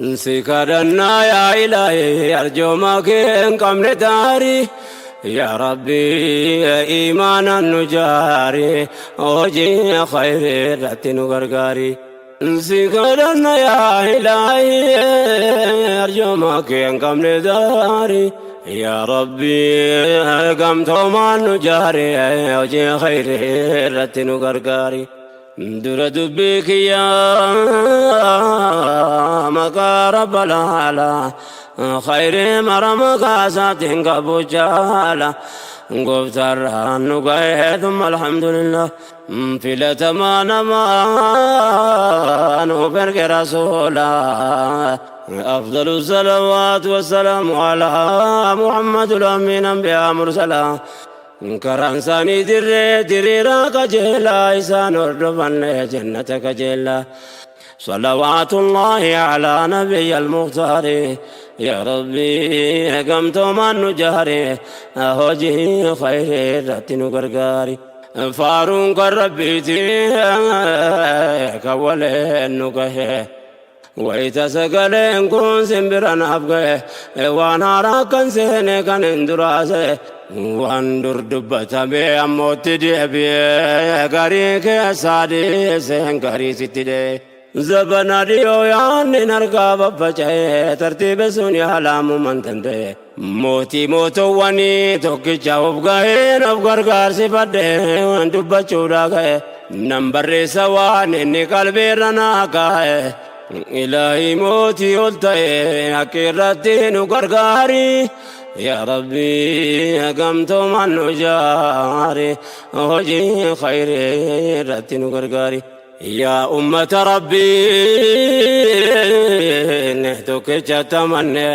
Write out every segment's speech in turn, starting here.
Si kadhannaa yaa Ilaahii, arjooma kee hin qabne daarii. Yaa Rabbi, iimaanaan nu jaari, hojii khayrii irratti nu gargaari. Si kadhanna yaa Ilaahii, arjooma kee hin qabne daarii. Yaa Rabbi, gamtoomaan nu jaari, hojii khayrii irratti nu gargaari. Dura dubbii kiyyaa maqaa Rabba laala, khayrii mara maqaa isaatiin qabu jaala. Gooftaarraan nu ga'ee, thumma alhamdulillah. Filatamaa namaa nuuf erge rasuula. أفضل الصلوات والسلام على محمد الأمين أنبياء مرسلا. Karaan isaanii dirree diriiraa qajeelaa, isaan hordofanne jannata qajeelaa. صلوات الله على نبي المختار. يا ربي، gamtoomaan nu jaari, hojii khayrii irratti nu gargaari. Faaruun kan Rabbiiti, kan waleen nu gahe. Wayita sagaleen kun simbira naaf gahe, waan haaraa kan seene kan hin duraase, waan dur dubbatame ammootti deebi'ee, garii keessaa dhiiseen garii sitti dhee. Zabana dhiyoo yaanni harkaa baffaca'ee, tartiiba sun yaalaamuu danda'e. Mootii mootowwanii tokkicha of gaheen of gargaarsifadhee waan dubbachuudha ga'e. Nan barreessa waan inni qalbiirra naa kaa'e. Ilaahi mootii ol ta'e, akka irratti nu gargaari. Yaa Rabbi, gamtoomaan nu jaari, hojii khayrii irratti nu gargaari. Yaa ummata Rabbii, tokkicha tamanne,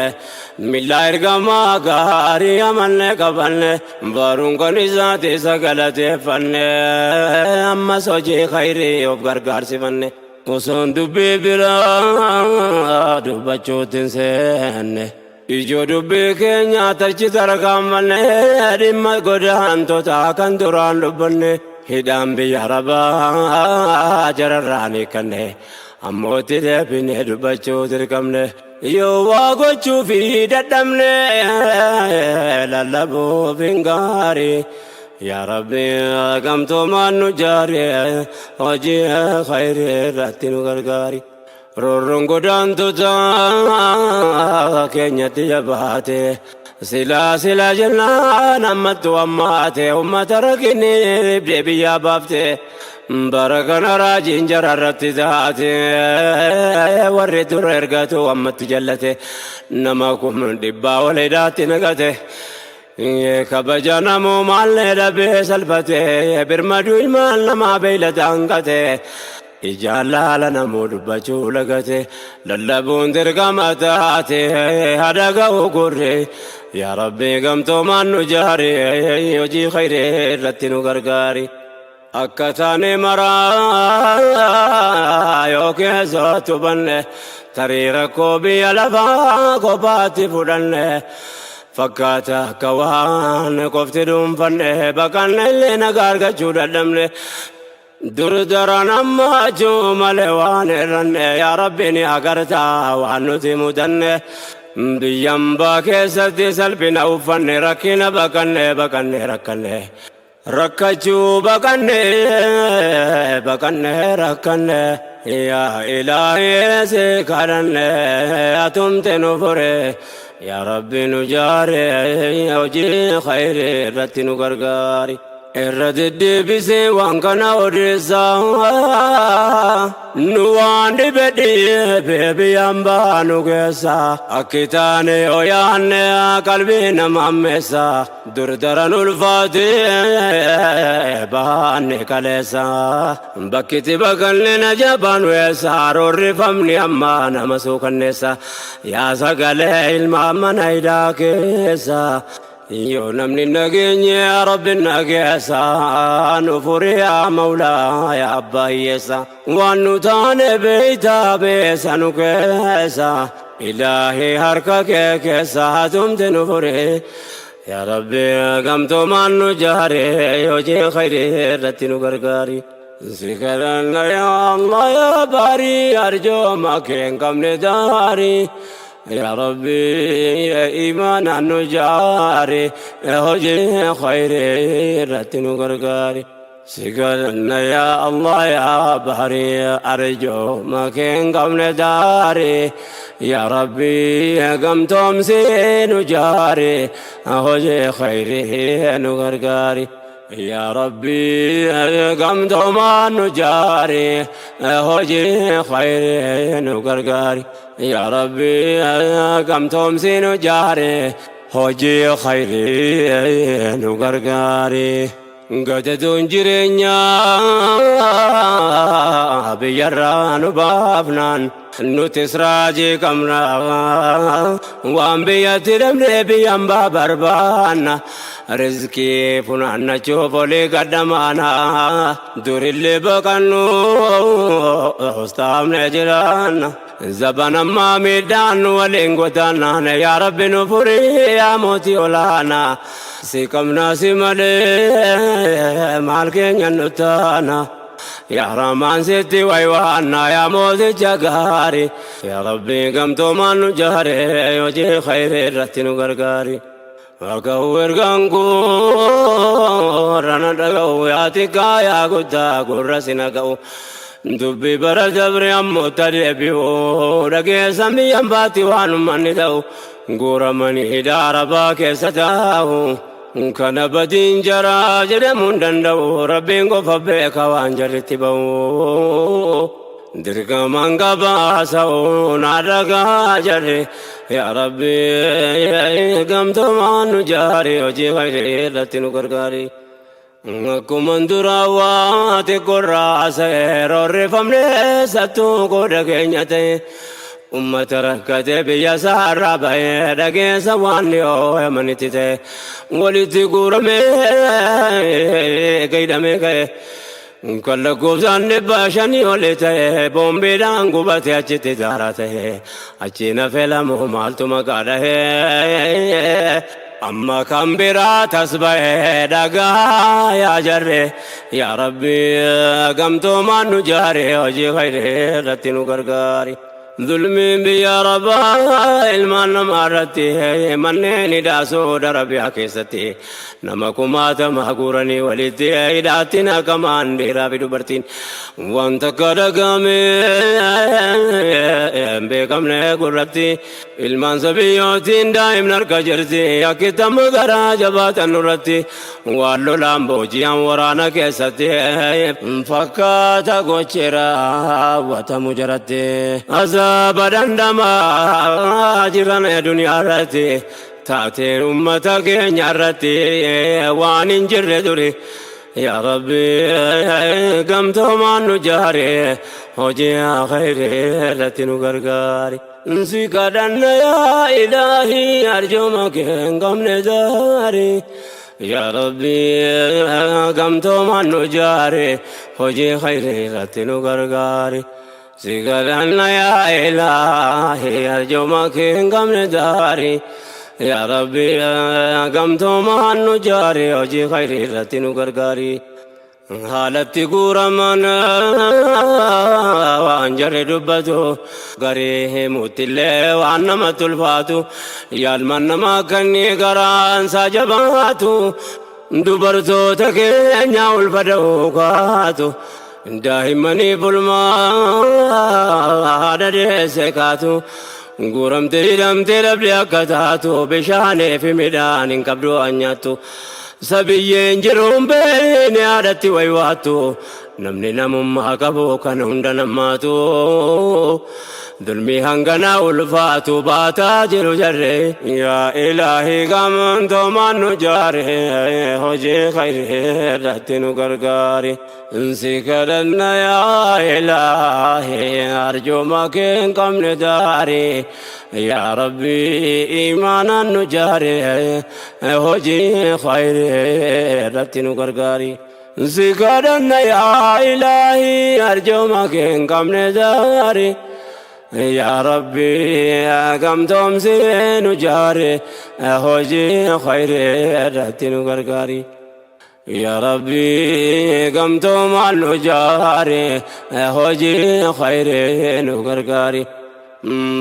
milla ergamaa gaarii amanne qabanne, baruun kan isaati isa galateeffanne, ammas hojii khayrii of gargaarsifanne. Osoon dubbii biraa dubbachuutti hin seenne, ijoo dubbii keenya tachi tarkaanfanne, dhimma godaantota kan duraan dubbanne, hidhaan biyya Arabaa jararraan hiikkanne, ammootti deebine dubbachuu dirqamne. Yoo waa gochuu fi dadhabne, lallabuuf hin gaarii. Yaa Rabbi, gamtoomaan nu jaari, hojii khayrii irratti nu gargaari. Roorroon godaantota keenyatti jabaate, silaa silaa jennaan ammattu ammaate, ummata rakkinni dhibdee biyyaa baafte. Bara kana raajiin jararratti taate, warri dura ergatu ammatti jallate, nama 100,000 ol hidhaatti naqate. Kabaja namumaallee dhabee salphate, birmaduu ilmaan namaa beeylada hanqate. Ijaan laala namuu dubbachuu lagate, lallabuun dirqama taate, hada ga'u gurre. Yaa Rabbi, gamtoomaan nu jaari, hojii khayrii irratti nu gargaari. Akka taane maraa yoo keessatti hubanne, tarii rakkoo biyya lafaa kophaatti fudhanne, fakkaata akka waan qofti dhuunfanne, baqanne illee nagaa argachuu dadhabne. Dur daran ammachuu malee waan irranne, yaa Rabbi, ni agartaa waan nuti mudanne. Biyyambaa keessatti salphina uffanne, rakkina baqanne, baqanne rakkanne, rakkachuu baqanne, baqanne rakkanne. Yaa Ilaahii, si kadhanne, atumte nu fure. Yaa Rabbi, nu jaare, hojii khayrii irratti nu gargaari. Irra deddeebisee waan kana odeessaa, nu waan dhibe dhibe biyyaan baanu keessa, akki taane yoo yaanne qalbii nama ammeessa. Dur daran ulfaate baanne kaleessa, bakkitti baqanne na jabaan weessa, roorrifamni amma nama suukanneessa. Yaa sagalee ilma mana hidhaa keessa, yoo namni nageenye Rabbi nageessa, nu furi yaa Mawlaa, yaa abbaa hiyyeessa. Waan nu taane beeytaa, beessa nu keessa. Ilaahi, harka kee keessa hatumte nu furi. Yaa Rabbi, gamtoomaan nu jaare, hojii khayrii irratti nu gargaari. Si kadhanna yaa Allah yaa baarii arjooma kee hin qabne daarii. Yaa Rabbi iimaanaan nu jaari hojii khayrii irratti nu gargaari. Si kadhanna yaa Allah yaa baarii arjooma kee hin qabne daarii. Yaa Rabbi gamtoomsii nu jaari hojii khayrii nu gargaari. Yaa Rabbi gamtoomaan nu jaari hojii khayrii nu gargaari. Yaa Rabbi gamtoomsii nu jaari hojii khayrii nu gargaari. Gadadoon jireenyaa biyyarraa nu baafnaan nutis raajii qabna. Waan biyyatti dhabnee biyyan baa barbaanna. Rizqii funaannachuuf olii gadhamaana. Durillee baqannu ustaafne jiraanna. Zaban ammaa miidhaan nu waliin godaannaan yaa Rabbi nu furii yaa mootii olaanaa. Si qabnaa si malee maal keenya nu taana. Yaa Rahmaan sitti waywaanna yaa mooticha gaarii. Yaa Rabbi gamtoomaan nu jaare hojii khayrii irratti nu gargaari. Dhaga'u ergaan koo rana dhaga'u yaa xiqqaa yaa guddaa gurra si naga'u. Dubbi bara dabre ammoo tadeebi'u dhageessan biyyan baatti waan ummanni ta'u guuramanii hidhaa arabaa keessa taa'u. Kana badiin jaraa jedhamuu hin danda'u rabbiin qofa beeka waan jarritti ba'u. Dirqamaan gabaasa'u naa dhagaa jarri yaa Rabbi gamtoomaan nu jaari hojii khayrii irratti nu gargaari. Akkuma duraa waa xiqqoorraa haasa'e roorrifamnee sattuu qooda keenya ta'e. Ummata rakkate biyya isaarraa ba'ee dhageessa waan dhiyoo yamanitti ta'e. Walitti guuramee gaidhamee ka'e. Kan lakkoofsaan 500 oli ta'e boombiidhaan gubate achitti daara ta'e. Achiin hafe lamu maaltu maqaa dhahee. Amma kan biraa tas ba'ee dhagaa yaa jarre yaa Rabbi gamtoomaan nu jaare hojii khayrii irratti nu gargaari. Zulmiin biyya Arabaa ilmaan namaa irratti manneen hidhaa Saudi Arabiyaa keessatti nama kumaatama guuranii walitti hidhaatti naqamaan dhiiraa fi dubartiin wanta akka dhagahame hin beekamne gurratti ilmaan sabiyyootiin daa'imni harka jirti akkittama garaa jabaatan nurratti waan lolaan booji'an waraana keessatti fakkaata gochi raawwatamu jaratti azaaba dhandhamaa jiran duniyaa irratti taateen ummata keenya irratti waan hin jirre duri. Yaa Rabbi gamtoomaan nu jaare hojii khayrii irratti nu gargaari. Si kadhanna yaa Ilaahii arjooma kee hin qabne daari. Yaa Rabbi gamtoomaan nu jaare hojii khayrii irratti nu gargaari. Si kadhanna yaa Ilaahii arjooma kee hin qabne daari. Yaa Rabbi gamtoomaan nu jaare hojii khayrii irratti nu gargaari. Haalatti guuraman waan jarri dubbatu garii himuuttillee waan namatti ulfaatu yaalman namaa kanni garaansaa jabaatu dubartoota keenya ulfa da'uu kaatu daa'immanii bulmaa haadha deesse kaatu guuramte hidhamte dhabde akka taatu bishaanii fi midhaan hin qabdu waan nyaattu. Sabiyyeen jiruun beekne haadhatti waywaattu namni namummaa qabu kan hunda namaatu dulmii hanganaa ulfaatu baataa jiru jarre. Yaa Ilaahii gamtoomaan nu jaare hojii khayrii irratti nu gargaari. Si kadhanna yaa Ilaahii arjooma kee hin qabne daari. Yaa Rabbi iimaanaan nu jaare hojii khayrii irratti nu gargaari. Si kadhanna yaa Ilaahii arjooma kee hin qabne daari. Yaa Rabbi gamtoomsee nu jaare hojii khayrii irratti nu gargaari. Yaa Rabbi gamtoomaan nu jaari, hojii khayrii nu gargaari.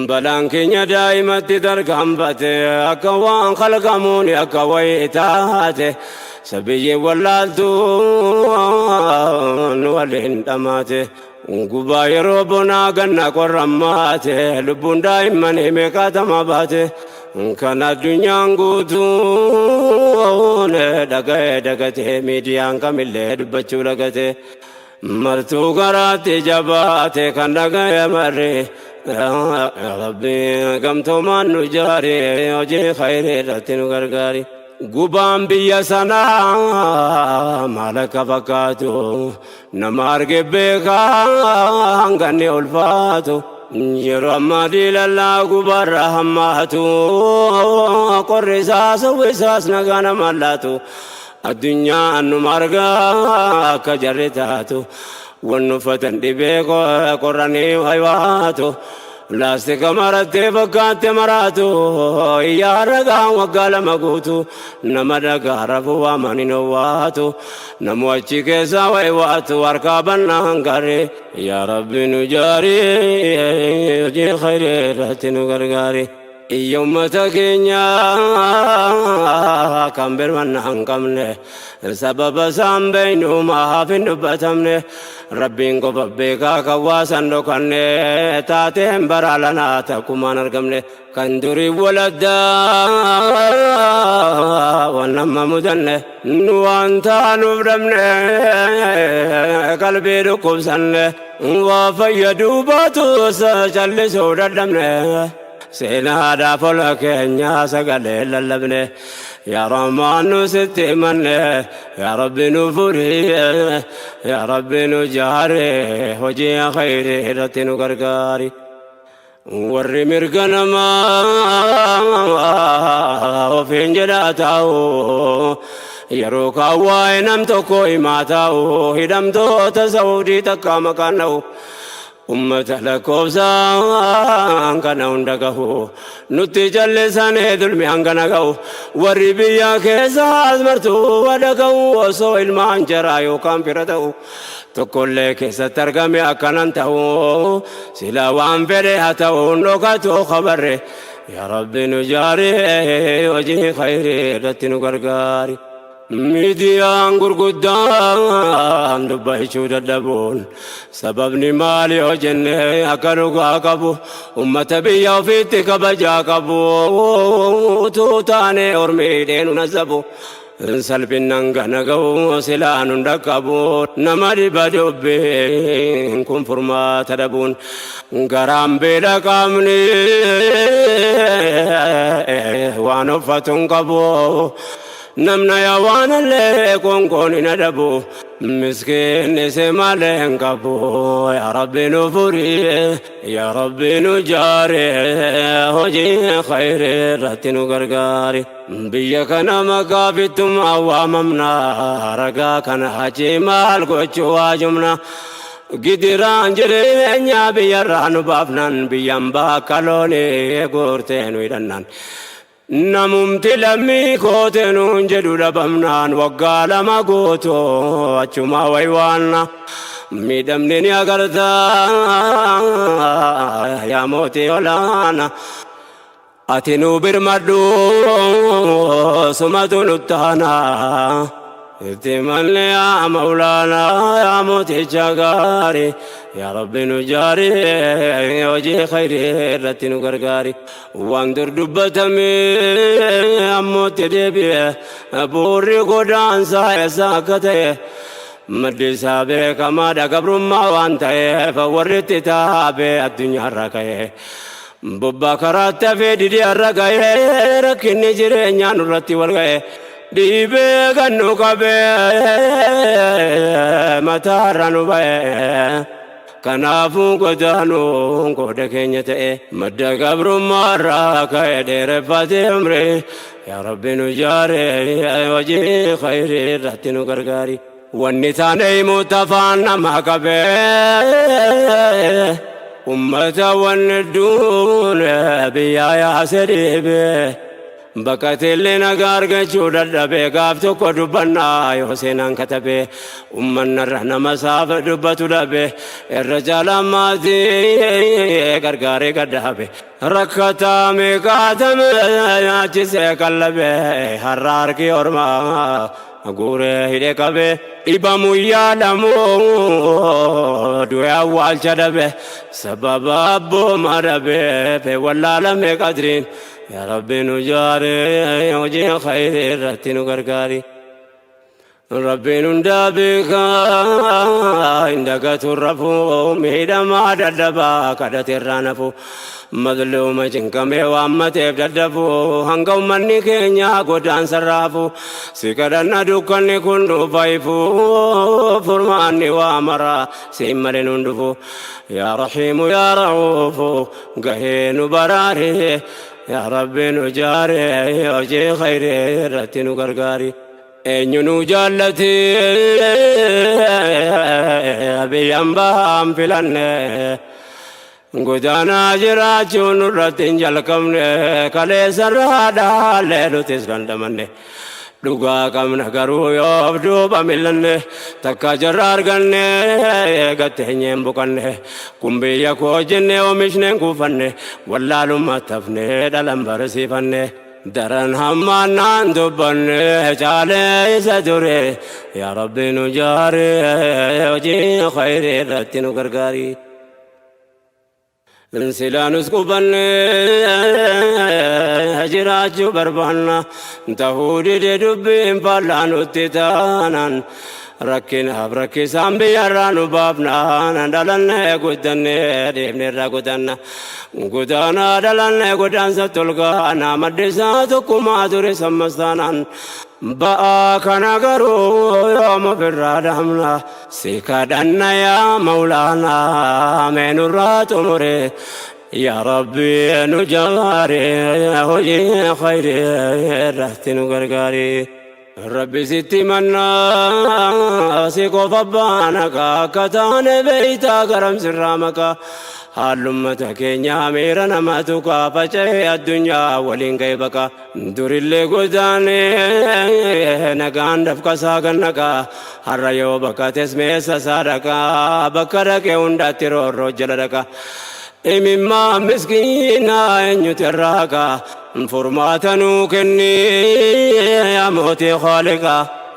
Balaan keenya daa'imatti tarkaanfate, akka waan kalqamuun akka wayii taate, sabiyyi wallaaltuun waliin dhamaate. Gubaa yeroo bonaa ganna qorrammaate, lubbuun daa'immanii meeqaatama baate. Kan addunyaan guutuun dhaga'ee dagatee, miidiyaan kamillee dubbachuu lagatee, martuu garaatti jabaate kan dhaga'e marri. Rabbi gamtoomaan nu jaari, hojii khayrii irratti nu gargaari. Gubaan biyya sanaa maal akka fakkaatu nama arge beekaa hanganni ulfaatu. Yeroo ammaa diilallaa gubaarra hammaatu, qorri isaas hawwisaas nagaa nama laatu. Addunyaan numa argaa akka jarri taatu, wanni uffatan dhibee qorranii waywaatu. Laastika marattee fakkaatte maraatu, iyyaa ragaan waggaa 2 guutu, nama dhagaa rafuu waamanii owwaatu. Namu achi keessaa waywaatu harkaa bannaan garee. Yaa Rabbi nu jaari, hojii khayrii irratti nu gargaari. Iyya ummata keenya kan birmanna hin qabne, sababa isaan beeynu maaf hin dubbatamne? Rabbiin qofa beekaa kan waasan dhokanne, taateen bara lanaa takkumaan argamne. Kan durii waladdaa waan nama mudanne, nu waan taanuuf dhabne, qalbii dhukkubsanne, waa fayyaduu baatus callisuu dadhabne. Seenaadhaaf ola keenya sagalee lallabne. Yaa Rahmaan nu sitti himanne, yaa Rabbi nu furi, yaa Rabbi nu jaare, hojii khayrii irratti nu gargaari. Warri mirga namaa ofiin jedhaa taa'u, yeroo kaan waa'ee nam tokko himaa taa'u, hidhamtoota Saudii takka maqaan dha'u, ummata lakkoofsaan kana hunda gahu nutti callisanii dulmi hangana gahu. Warri biyya keessaas martuu dhaga'u, osoo ilmaan jaraa yookaan fira ta'u tokkollee keessatti argame akkanan ta'u, sila waan fedhe haa ta'u dhokatu khabarre. Yaa Rabbi nu jaari, hojii khayrii irratti nu gargaari. Miidiyaan gurguddaan dubbachuu dadhabuun sababni maali yoo jenne, akka dhugaa qabu ummata biyya ofiitti kabajaa qabu utuu taane ormiidhee nu nasabu. Salphinnan gana ga'u silaa nun dhaqqabu, nama dhiba dubbiin kun furmaata dhabuun. Garaan beela, qaamni waan uffatu hin qabu, namna yaa waan illee qoonqoon hin adabu, miskiinni si malee hin qabu. Yaa Rabbi nu furi, yaa Rabbi nu jaare, hojii khayrii irratti nu gargaari. Biyya kana maqaa fittummaa waamamna, ragaa kana achi maal gochuu waajumna? Gidiraan jireenya biyyarraa nu baafnan, biyyan bakka loonii guurtee nu hidhannan, namumti lammii koote nuun jedhu dhabamnaan, waggaa 2 guutuu achuma waywaanna. Miidhamni ni agartaa, yaa mootii olaana, ati nu birmadhu, sumatu nuttaana. Itti manni yaa maulaanaa, yaa mooticha gaarii, yaa Rabbi nu jaari, hojii khayrii irratti nu gargaari. Waan dur dubbatame ammootti deebi'e, buurri godaansaa eessa akka ta'e maddi isaa beekamaadha. Gabrummaa waan ta'eef warri itti taabee addunyaarra ka'e bobbaa karaatti hafee didee har'a ga'ee, rakkinni jireenyaa nurratti wal ga'e, dhiibee kan nu qabee mataarra nu ba'e. Kanaafuu godaanuun qooda keenya ta'e, madda gabrummaarraa ka'e dheereffatee umri. Yaa Rabbi nu jaare, hojii khayrii irratti nu gargaari. Wanni taane himuutti afaan nama qabee, ummata wanni duune biyya yaase dhiibee. Baqateellee nagaa argachuu dadhabe gaaf tokko dubbannaa yoo seenaan katabe ummannarra nama saafa dubbatu dhabe irra caalaan maatii gargaaree gadhaabe rakkataa meeqaatame nyaachisee qallabe har'a harki ormaa guuree hidhe qabe dhibamu yaadamu du'e awwaalcha dhabe sababa abbooma dhabe wallaalame qadriin yaa Rabbi nu jaare hojii khayrii irratti nu gargaari. Rabbiin hundaa beekaa hin dagatu rafuu miidhamaa dadhabaa kadhate irraa nafu mazluuma cinqamee waammateef dadhabu hanga ummanni keenya godaansa raafu si kadhanna dukkanni kun dhufa ifu furmaanni waa mara siin malee nun dhufu yaa rahiimu yaa ra'uufu gahee nu baraare yaa Rabbi nu jaare hojii khayrii irratti nu gargaari. Eenyu nu jaallate biyyaan bahaan filanne godaanaa jiraachuun nurratti hin jalqabne kaleessarraa dhaallee nutis dandamanne dhugaa qabna garuu yoo of duuba millanne takka jarra arganne gatteenyeen buqanne kun biyya koo jenne oomishneen kuufanne wallaalummaa tafne dhalan barsiifanne. Daran hammaannaan dubbanne caalee isa ture yaa Rabbi nu jaare hojii khayrii irratti nu gargaari. Silaa nus qubanne jiraachuu barbaanna tahuu dide dubbiin faallaa nutti taanaan rakkinaaf rakkisaan biyyarraa nu baafnaan dhalannee guddannee deemneerra gudanna godaanaa dhalannee godaansa tolgaana maddisaa tokkummaa ture sammas taanaan ba'aa kana garuu yoom ofirraa dhaamna si kadhanna yaa mawlaanaa mee nurraa xumure yaa Rabbi nu jaare hojii khayrii irratti nu gargaari. Rabbi sitti mannaa si qofa baana akka taane beeytaa garam sirraa maqaa haallummata keenya miira nama tuqaa faca'ee addunyaa waliin ga'e baqa durillee godaanee nagaan dafqasaa gannaqaa har'a yoo baqates meessa isaa dhaqaa bakka dhaqee hundaatti roorroo jala dhaqa imimmaa miskiinaa eenyutu irraa haqa furmaata nuu kenni yaa mootii khaaliqa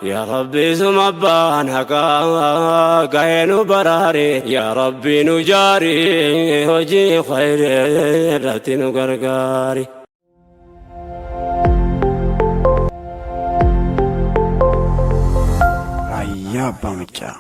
yaa Rabbi suma abbaan haqaa gahee nu baraari yaa Rabbi nu jaari hojii khayrii irratti nu gargaari. Raayyaa Abbaa Maccaa.